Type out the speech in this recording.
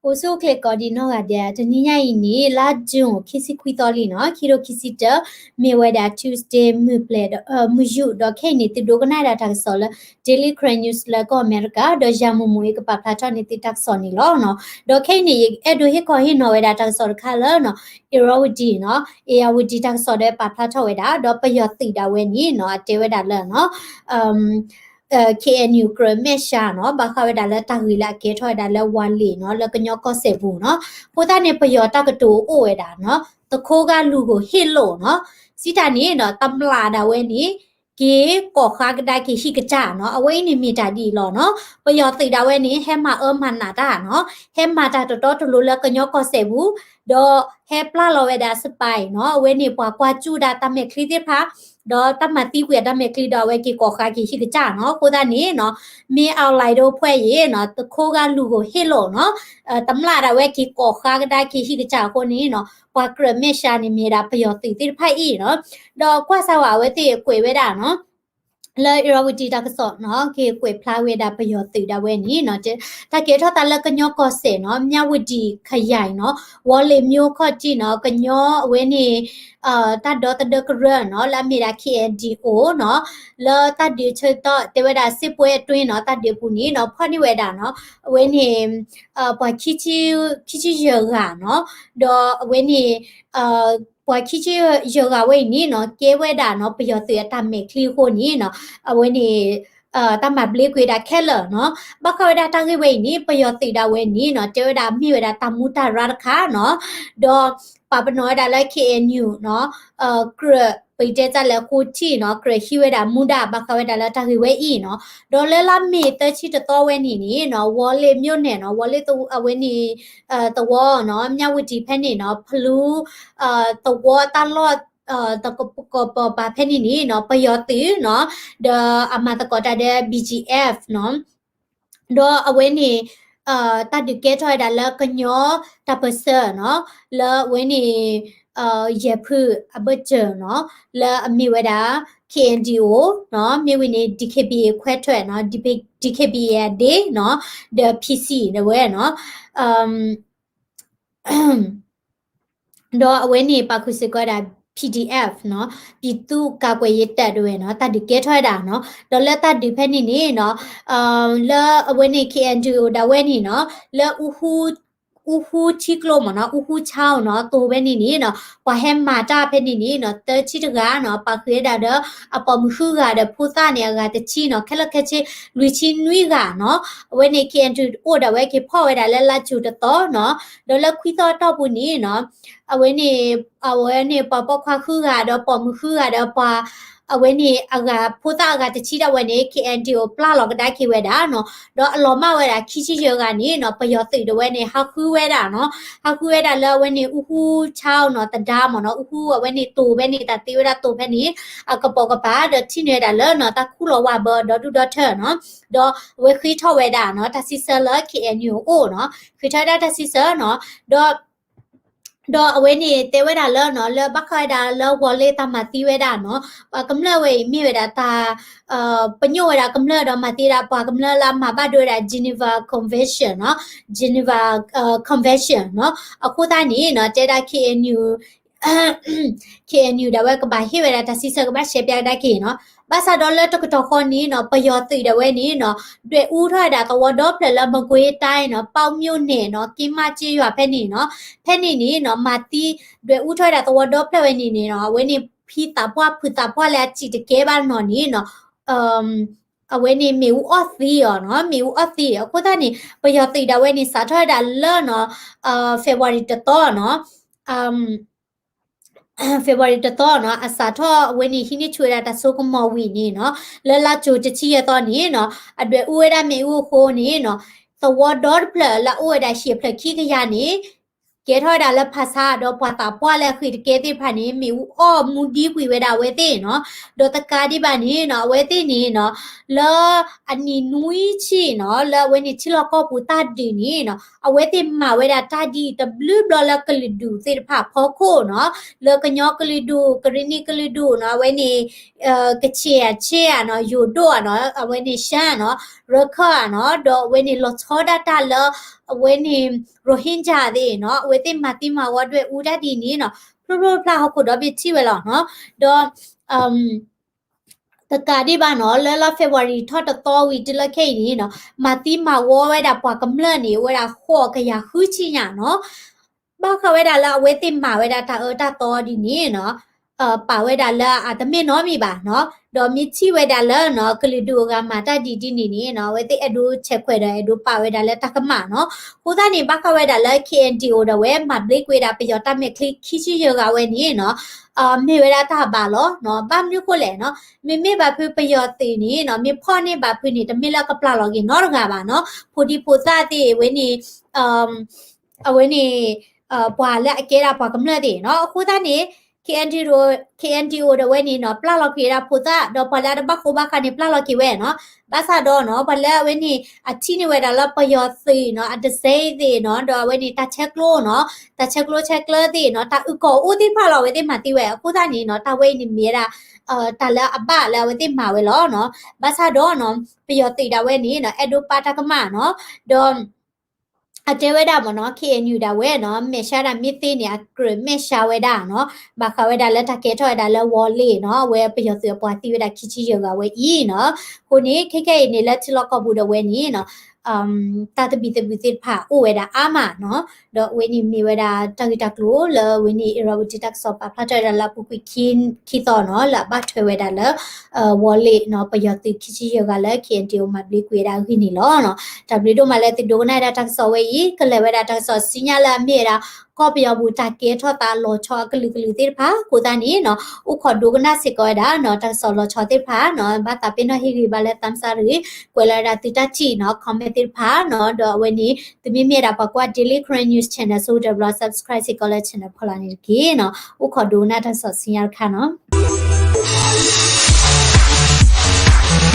အိၣ်ဆူၣ်အိၣ်ချ့ကိးဒံးနီၢ်ဂၤဒဲး, တနံၤညါအံၤန့ၣ် လါ June ခံဆံခွံသီလံနီၤ, ခံထိခံဆံတၢ, မ့ၢ်ဝဲဒၣ် Tuesday မုၢ်ပျဲၢ်ဒီး မုၢ်ယူာ်, ဒီးခဲအံၤန့ၣ် သုဒိကနၣ်ဒၣ်တၢ်ကစီၣ်လၢ Daily Karen News လၢကီၢ်အမဲရကၤ, ဒီးယၤမူးမူးအံၤကပာ်ဖျါထီၣ်န့ၢ်သုတၢ်ကစီၣ်န့ၣ်လီၤနီၤ. ဒီးခဲအံၤန့ၣ် ယအဲၣ်ဒိးဟ့ၣ်ခီဟ့ၣ်နီၤဝဲဒၣ်တၢ်ကစီၣ်တခါလၢနီၤ Irrawaddy နီၤ, Irrawaddy တၢ်ကစီၣ်ဒီးပာ်ဖျါထီၣ်ဝဲဒၣ်, ဒီးပယီၤသုးဒၣ်ဝဲန့ၣ်နီၤ အတဲဝဲဒၣ်လၢနီၤ KNU ကြၢးမဲာ်ဆှးနီၤ, ဘၣ်ဃးဝဲဒၣ်လၢတၢ်ဂ့ၢ်လၢအကဲထီၣ်ဝဲဒၣ်လၢဝၤလ့ၤနီၤ, လၢကညီကီၢ်စဲၣ်ပူၤနီၤ. အဃိသတးန့ၣ် ပယီၤတၢ်ကတိၤအိၣ်ဝဲဒၣ်နီၤ, တခီဂာ်လူၤကိာ်ဟ့ၣ်လိာ်နီၤ, စံးတၢ်န့ၣ်နီၤ တမျးဒၣ်ဝဲန့ၣ် က့ၤကိးဃါကဒါက့ၤဟံၣ်ကစၢ်နီၤ, အဝဲအံၤန့ၣ်မ့ၢ်တၢ်ဒ်အံၤလီၤနီၤ. ပယီၤသုးဒၣ်ဝဲန့ၣ် ဟဲမၤအၢမၤနးတၢ်နီၤ, ဟဲမၤတၢ်တတီတလိၤလၢကညီကီၢ်စဲၣ်ပူၤ, ဒီးဟဲပျၢ်လီၤဝဲဒၣ် spy နီၤ, အဝဲန့ၣ်ပှၤကွၢ်စူၣ်ဒၣ်တၢ်မဲာ်ချံသ့ၣ်တဖၣ်, ဒီးတၢ်မၤသံကွံာ်အတၢ်မဲာ်ချံဒီး အဝဲက့ၤကိးဃါက့ၤဟံၣ်ကစၢ်နီၤ. အဃိသတးန့ၣ်နီၤ မ့ၢ်အီၤလဲၤဒိဖဲအံၤနီၤ တခီဂာ်လူၤကိာ်ဟ့ၣ်လိာ်နီၤ, တမျးဒၣ်ဝဲက့ၤကိးဃါကဒါက့ၤဟံၣ်ကစၢ်အဃိန့ၣ်နီၤ, ပှၤကြၢးမဲာ်ဆှးန့ၣ်မ့ၢ်ဒၣ်ပယီၤသုးသ့ၣ်တဖၣ်အံၤနီၤ. ဒီးကွၢ်စၢ်ဝဲအဝဲသ့ၣ်ကွဲးဝဲဒၣ်နီၤ လၢ Irrawaddy တၢ်ကစီၣ်နီၤ က့ၤကွဲးဖျါဝဲဒၣ်ပယီၤသုးဒၣ်ဝဲန့ၣ်နီၤ, တၢ်ကဲထီၣ်သးလၢကညီကီၢ်စဲၣ်နီၤ မြဝတီခရိုင်နီၤ, ဝီၤလ့ၤမိၢ်ခီၣ်ထံးနီၤ, ကညီအဝဲန့ၣ် တၢ်ဒီသဒၢကရၢနီၤ လၢအမ့ၢ်ဒၣ် KNDO နီၤ, လၢတၢ်ဒုးဆၢကတီၢ်တဲဝဲဒၣ် စစ်ပွဲအတွင်းနီၤ, တၢ်ဒုးပူၤန့ၣ်နီၤ ဖီၣ်န့ၢ်ဝဲဒၣ်နီၤ အဝဲန့ၣ် ပှၤခံဆံယဲၢ်ဂၤနီၤ, ဒီးအဝဲန့ၣ် ပှၤခံဆံယဲၢ်ဂၤဝဲအံၤန့ၣ်နီၤ ကဲဝဲဒၣ်နီၤ ပယီၤသုးအတၢ်မဲာ်ချံအဃိန့ၣ်နီၤ, အဝဲန့ၣ် တၢ်မၤဘျ့ကွံာ်ဒၣ်ခဲလၢာ်နီၤ. ဘၣ်ဃးဝဲဒၣ်တၢ်ဂ့ၢ်ဝဲအံၤန့ၣ် ပယီၤသုးဒၣ်ဝဲန့ၣ်နီၤ တဲဝဲဒၣ်မ့ၢ်ဝဲဒၣ်တၢ်မူတၢ်ရၢတခါနီၤ, ဒီးပာ်ပနီၣ်ဝဲဒၣ်လၢ KNU နီၤ ကြၢးပတဲတၢ်လဲၤဃိထံၣ်နီၤ ကြၢးဟံးဝဲဒၣ်မူဒါဘၣ်ဃးဝဲဒၣ်လၢတၢ်ဂ့ၢ်ဝဲအံၤနီၤ. ဒီးလၢလါမ့ၤသၢဆံတသီဝဲန့ၣ်န့ၣ်နီၤ ဝီၤလ့ၤမိၢ်နဲၣ်နီၤ ဝီၤလ့ၤ အဝဲန့ၣ် သဝီနီၤ မြဝတီဖဲန့ၣ်နီၤ ဖလူ သဝီတၢ်လီၢ် တကပၤပၤဖဲန့ၣ်န့ၣ်နီၤ ပယီၤသုးနီၤ ဒီးအမၤသကိးတၢ်ဒီး BGF နီၤ ဒီးအဝဲန့ၣ် တၢ်ဒုးကဲထီၣ်ဝဲဒၣ်လၢကညီတၢ်ပၢၢ်ဆၢနီၤ လၢအဝဲန့ၣ် ယဲၢ်ဖုအဘၢၣ်စၢၤနီၤ လၢအမ့ၢ်ဝဲဒၣ် KNDO နီၤ မ့ၢ်ဝံၤန့ၣ် DKBA ခွဲးထွဲးနီၤ DKBA အဒ့နီၤ ဒီး PC ဒၣ်ဝဲနီၤ ဒီးအဝဲန့ၣ်ပာ်ဃုာ်စ့ၢ်ကီးဝဲဒၣ် PDF နီၤ ပြည်သူ့ကာကွယ်ရေးတပ် ဒၣ်ဝဲနီၤ တၢ်ဒုးကဲထီၣ်ဝဲဒၣ်နီၤ ဒီးလၢတၢ်ဒုးဖဲန့ၣ်န့ၣ်နီၤ လၢအဝဲန့ၣ် KNDO ဒၣ်ဝဲန့ၣ်နီၤ လၢ အူဟူထံကျိမ့ၢ်နီၤ အူဟူဆါအီၤနီၤ တိၤဖဲန့ၣ်န့ၣ်နီၤ ပှၤဟဲမၤတၢ်ဖဲန့ၣ်န့ၣ်နီၤ သၢဆံတဂၤနီၤ ပာ်ဃုာ်ဝဲဒၣ်ဒီး အပိာ်မုၣ်ဃုဂၤဒီးဖိသၣ်န့ၣ်အဂၤတဆံနီၤ ခဲလၢာ်ခဲဆ့ လွံၢ်ဆံနွံဂၤနီၤ အဝဲန့ၣ် KNDO အိၣ်ဒၣ်ဝဲက့ၤဖီၣ်ဝဲဒၣ်လၢလါကၠိၤတသီနီၤ ဒီးလၢခွံသီအတီၢ်ပူၤန့ၣ်နီၤ အဝဲန့ၣ် အဝဲန့ၣ်ပှၤပိာ်ခွါဃုဂၤဒီးပိာ်မုၣ်ဃုဂၤဒီးပှၤ အဝဲန့ၣ်အဂၤဖိသၣ်အဂၤတဆံဒၣ်ဝဲန့ၣ် KNDO ပျၢ်လီၤကဒါက့ၤဝဲဒၣ်နီၤ ဒီးအလီၤမၢ်ဝဲဒၣ်ခံဆံယဲၢ်ဂၤန့ၣ်နီၤ ပယီၤသုးဒၣ်ဝဲန့ၣ် ဟးဃုဝဲဒၣ်နီၤ ဟးဃုဝဲဒၣ်လၢအဝဲန့ၣ် အူဟူဆါအီၤနီၤ သဒါမ့ၢ်နီၤ အူဟူအဝဲန့ၣ်တိၤဖဲန့ၣ် တၢ်သ့ဝဲဒၣ်တိၤဖဲန့ၣ် အကပိာ်ကပၤ ဒီးထံၣ်န့ၢ်ဝဲဒၣ်လၢနီၤ တၢ်ခူၣ်လီၤဝါဘၢဒီဒူၣ်ဒီထၢနီၤ ဒီးအဝဲဃ့ထီၣ်ဝဲဒၣ်နီၤ တၢ်စံးဆၢလၢ KNU အအိၣ်နီၤ ဃ့ထီၣ်ဝဲဒၣ်တၢ်စံးဆၢနီၤ ဒီး ဒီးအဝဲန့ၣ်တဲဝဲဒၣ်လၢနီၤ လၢဘၣ်ဃးဝဲဒၣ်လၢဝီၤလ့ၤတၢ်မၤသံဝဲဒၣ်နီၤ ပှၤကမျၢၢ်ဝဲအံၤမ့ၢ်ဝဲဒၣ်တၢ် ပညိၣ်ဝဲဒၣ်ကမျၢၢ်ဒီးမၤသံဝဲဒၣ်ပှၤကမျၢၢ်လၢအမၤဘၣ်ဒိဝဲဒၣ် Geneva Convention နီၤ Geneva Convention နီၤ အဃိသတးန့ၣ်နီၤ တဲဒၣ် KNU KNU ဒၣ်ဝဲကဘၣ်ဟ့ၣ်ဝဲဒၣ်တၢ်စံးဆၢကဘၣ်ရှဲပၠးကဒါက့ၤနီၤ ဘၣ်ဆၣ်ဒီးလၢတကတီၢ်ဃီန့ၣ်နီၤ ပယီၤသုးဒၣ်ဝဲန့ၣ်နီၤ ဒွဲၣ်အူထီၣ်ဝဲဒၣ်သဝီဒီဖျၢၣ်လၢ မကွေးတိုင်းနီၤ ပေါက်မြို့နယ်နီၤ က့မၣ်ကျေးရွာဖဲန့ၣ်နီၤ ဖဲန့ၣ်န့ၣ်နီၤ မၤသံ ဒွဲၣ်အူထီၣ်ဝဲဒၣ်သဝီဒီဖျၢၣ်ဝဲန့ၣ်န့ၣ်နီၤ အဝဲန့ၣ်ဖံသးပှၢ်ဖုသးပှၢ်လၢအစံၣ်တကဲဘၣ်နီၤန့ၣ်နီၤ အဝဲန့ၣ်မ့ၣ်အူအီၣ်သံအီၤနီၤ မ့ၣ်အူအီၣ်သံ အဃိသတးန့ၣ် ပယီၤသုးဒၣ်ဝဲန့ၣ် စးထီၣ်ဝဲဒၣ်လၢနီၤ February တသီနီၤ February တသီနီၤ အစးထီၣ်အဝဲန့ၣ် ဟံးန့ၢ်ဆူၣ်ဝဲဒၣ်တၢ်စိကမီၤဝံၤန့ၣ်နီၤ လၢလါကၠိၤတဆံယဲၢ်သီန့ၣ်နီၤ အဒွဲၣ်အူဝဲဒၣ်မ့ၣ်အူအဃိန့ၣ်နီၤ သဝီဒီတဖျၢၣ်လၢအအိၣ်ဝဲဒၣ်ဟံၣ်ဖျၢၣ်ခံကယၤန့ၣ် ကဲထီၣ်ဝဲဒၣ်လၢဖၣ်ဆါ ဒီးပှၤသးပှၢ်လၢအဃ့ၢ်တကဲသ့ၣ်တဖၣ်န့ၣ် မ့ၣ်အူအီၣ်မူဒံကွံာ်ဝဲဒၣ်အဝဲသ့ၣ်နီၤ. ဒီးတကးဒံးဘၣ်န့ၣ်နီၤ အဝဲသ့ၣ်န့ၣ်နီၤ လၢအနံၣ်နွံဆံနီၤ လၢအဝဲန့ၣ်ထံလီၢ်ကီၢ်ပူၤတၢ်ဒုးန့ၣ်နီၤ အဝဲသ့ၣ်မၤဝဲဒၣ်တၢ်ဒ်အံၤတဘျုးဘျီလၢကလုာ်ဒူၣ်သ့ၣ်တဖၣ်အဖီခိၣ်နီၤ, လၢကညီကလုာ်ဒူၣ် ကရ့ၣ်နံၣ်ကလုာ်ဒူၣ်နီၤ အဝဲန့ၣ် ကခ့ၣ်ဧါ ခ့ၣ်ဧါနီၤ ယိၤဒိၣ်ဧါနီၤ အဝဲန့ၣ် ရှမ်းနီၤ ရခိုင်ဧါနီၤ ဒီးအဝဲန့ၣ်လီၤဆီဒၣ်တၢ်လၢ အဝဲန့ၣ် Rohingya သ့ၣ်နီၤ အဝဲသ့ၣ်မၤသံမၤဝီဒွဲၣ်အူတၢ်ဒ်န့ၣ်နီၤ ဖျိဖျိဖျါဟီၣ်ခိၣ်ဒီဘ့ၣ်ထံၣ်ဝဲလီၤနီၤ. ဒီး တကးဒံးဘၣ်နီၤ လၢလါ February ထီၣ်တသီဝံၤတုၤလၢခဲအံၤန့ၣ်နီၤ မၤသံမၤဝီဝဲဒၣ်ပှၤကမျၢၢ်န့ၣ် အိၣ်ဝဲဒၣ်ဃိးကယၤဃုဆံညါနီၤ. ဘၣ်ဃးဝဲဒၣ်လၢအဝဲသ့ၣ်မၤဝဲဒၣ်တၢ်အၢတၢ်သီဒ်န့ၣ်နီၤ ပာ်ဝဲဒၣ်လၢအတမ့ၢ်နီတမံၤဘၣ်နီၤ. ဒီးမ့ၢ်ထံၣ်ဝဲဒၣ်လၢနီၤ ကလုာ်ဒူၣ်အဂၤမၤတၢ်ဒ်ဒ်န့ၣ်န့ၣ်နီၤ အဝဲသ့ၣ်အဲၣ်ဒိးဆဲးခွဲးဒီးအဲၣ်ဒိးပာ်ဝဲဒၣ်လၢတၢ်ကမၣ်နီၤ. အဃိသတးန့ၣ် ဘၣ်ဃးဝဲဒၣ်လၢ K N D O ဒီးဝဲ မၤဘျ့ကွံာ်ဝဲဒၣ်ပယီၤတၢ်မဲာ်ချံခံဆံယဲၢ်ဂၤဝဲန့ၣ်နီၤ မ့ၢ်ဝဲဒၣ်တၢ်ဘၣ်လီၤနီၤ. ဘၣ်မနုၤဃိလဲၣ်နီၤ မ့မ့ၢ်ဘၣ်ဖုပယီၤသုးန့ၣ်နီၤ မ့ၢ်ဖီၣ်န့ၢ်ဘၣ်ဖုန့ၣ် တမ့ၢ်လၢကပျၢ်လီၤက့ၤနီတဂၤဘၣ်နီၤ. ဖိဒံဖိသၣ်သ့ၣ်ဝဲန့ၣ် အဝဲန့ၣ် ပှၤလၢအကဲဒၣ်ပှၤကမျၢၢ်သ့ၣ်နီၤ. အဃိသတးန့ၣ် K N D O, K N D O ဒီးဝဲန့ၣ်နီၤ ပျၢ်လီၤက့ၤဝဲဒၣ်ဖိသၣ် ဒီးပှၤလၢအတဘၣ်ဃိဘၣ်ဃးန့ၣ် ပျၢ်လီၤက့ၤဝဲနီၤ. ဘၣ်ဆၣ်ဒီးနီၤ ပှၤလၢအဝဲန့ၣ် အထံၣ်န့ၢ်ဝဲဒၣ်လၢပယီၤသုးနီၤ အတစဲသ့ၣ်နီၤ ဒီးအဝဲန့ၣ်တၢ်ဆဲကျိနီၤ တၢ်ဆဲကျိဆဲကျၢသ့ၣ်နီၤ တၢ်အုၣ်ကီၤအိၣ်သ့ၣ်တဖၣ်လီၤ အဝဲသ့ၣ်မၤသံဝဲ. အဃိသတးန့ၣ်နီၤ တၢ်ဝဲအံၤန့ၣ်မ့ၢ်ဝဲဒၣ် တၢ်လၢအဘၣ်လၢအဝဲသ့ၣ်မၤဝဲလီၤနီၤ. ဘၣ်ဆၣ်ဒီးနီၤ ပယီၤသုးဒၣ်ဝဲန့ၣ်နီၤ အဲၣ်ဒိးပာ်တၢ်ကမၣ်နီၤ ဒီး အတဲဝဲဒၣ်မ့ၢ်နီၤ K N U ဒၣ်ဝဲနီၤ မဲာ်ဆှးဒၣ်မ့ၢ်သ့န့ၣ် အကြၢးမဲာ်ဆှးဝဲဒၣ်နီၤ. ဘၣ်ဃးဝဲဒၣ်လၢတၢ်ကဲထီၣ်ဝဲဒၣ်လၢဝီၤလ့ၣ်နီၤ အဝဲပယီၤသုးအပှၤသံဝဲဒၣ်ခံဆံယဲၢ်ဂၤဝဲအံၤနီၤ. အဃိန့ၣ် ခဲခဲအံၤန့ၣ် လၢထံလီၢ်ကီၢ်ပူၤဒၣ်ဝဲန့ၣ်နီၤ တၢ်သဘံၣ်သဘုၣ်သ့ၣ်တဖၣ်အိၣ်ဝဲဒၣ်အါမးနီၤ. ဒီးအဝဲန့ၣ်မ့ၢ်ဝဲဒၣ်တၢ်ဂ့ၢ်တၢ်ကျိၤလၢအဝဲန့ၣ် ဧရာဝတီ တၢ်ကစီၣ်ပာ်ဖျါထီၣ်ဝဲဒၣ်လၢအပူၤကွံာ်ခံသီနီၤ လၢအဘၣ်ထွဲဝဲဒၣ်လၢ ဝီၤလ့ၣ်နီၤ ပယီၤသုးခံဆံယဲၢ်ဂၤလၢ K N D O မၤဘျ့ကွံာ်ဝဲဒၣ်အဂ့ၢ်န့ၣ်လီၤနီၤ. တၢ်ဘျုးဒိၣ်မးလၢသုဒိကနၣ်ဝဲဒၣ်တၢ်ကစီၣ်ဝဲအံၤ ကလဲၤဝဲဒၣ်တၢ်ကစီၣ်ဆူညါလၢအမ့ၢ်ဝဲဒၣ် ကီၢ်ပယီၤပူၤတၢ်ကဲထီၣ်သးလီၤဆီအကလုာ်ကလုာ်သ့ၣ်တဖၣ်အဃိသတးန့ၣ်နီၤ အိၣ်ခိးဒိကနၣ်စ့ၢ်ကီးဝဲဒၣ်နီၤ တၢ်ကစီၣ်လီၤဆီသ့ၣ်တဖၣ်နီၤ ဘၣ်သးပ့ၤနီၣ်ဟ့ၣ်ဂံၢ်ဘါလၢ thumbs up တဂ့ၤ ကွဲးလီၤဝဲဒၣ်သုတၢ်ထံၣ်နီၤ comment သ့ၣ်တဖၣ်နီၤ ဒီးအဝဲန့ၣ် သုမ့မ့ၢ်ဝဲဒၣ်ပှၤကွၢ် Daily Karen News Channel ဆိကတၢၢ်ဘျီ subscribe စ့ၢ်ကီးလၢ channel ဖီလာ်န့ၣ်တက့ၢ်နီၤ. အိၣ်ခိးဒိကနၣ်တၢ်ကစီၣ်ဆူညါတခါနီၤ.